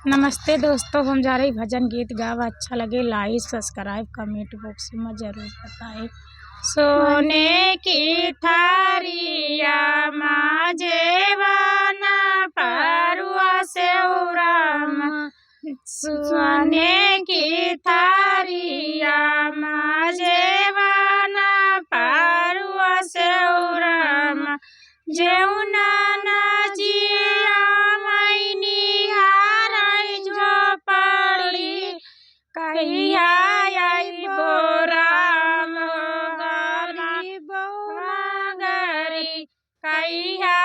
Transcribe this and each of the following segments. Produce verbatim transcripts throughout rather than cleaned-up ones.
नमस्ते दोस्तों, हम जा रही भजन गीत गावा। अच्छा लगे like, subscribe, comment box में जरूर बताएं। सोने की थारिया मा जेवन परुआ सेव राम, सोने की थारिया मा जेवन परुआ सेव राम, जेवन जिया मैनी हारै झोपड़ी, कहिया अइबो राम हो गरीब नगरी, कहिया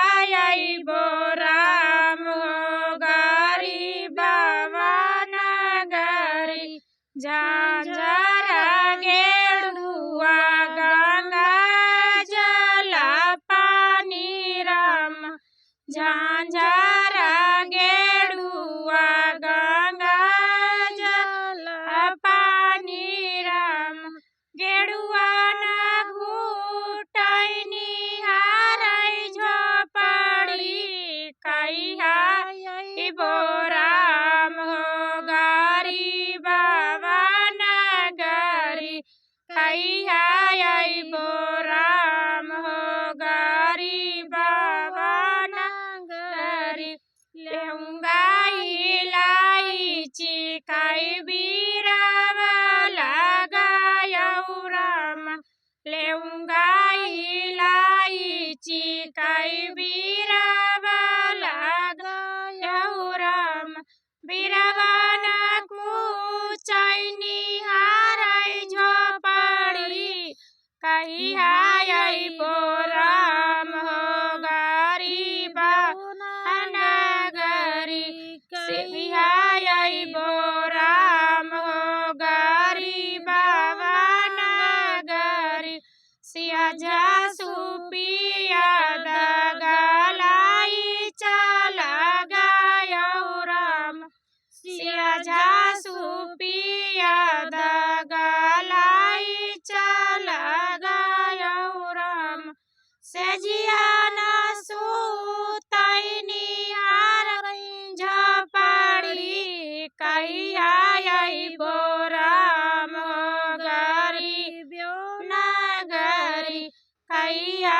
अइबो राम हो गरीब नगरी। झांझर गेड़ुआ गंगा जल पानी राम, झांझर गेड़ुआ गंगा जल पानी राम, गेड़ुआ न घुटैनी हारै झोपड़ी, कहिया अइबो राम हो गरीब नगरी, कहिया अइबो राम हो गरीब नगरी। लेउंगा इलायची कई बीरावा लगायौ राम, लेउंगा इलायची कई बीरावा लगायौ राम, बीरावा न कुचैनी हारै झोपड़ी, कहिया अइबो राम हो गरीब नगरी, कहिया अइबो राम हो गरीब नगरी। सिया जा सुपिया दगलाई चला गयौ राम, सिया जा सुपिया दगलाई चला गयौ राम, सेजिया न सुतैनी हारै झोपड़ी, कहिया अइबो राम हो गरीब नगरी, कहिया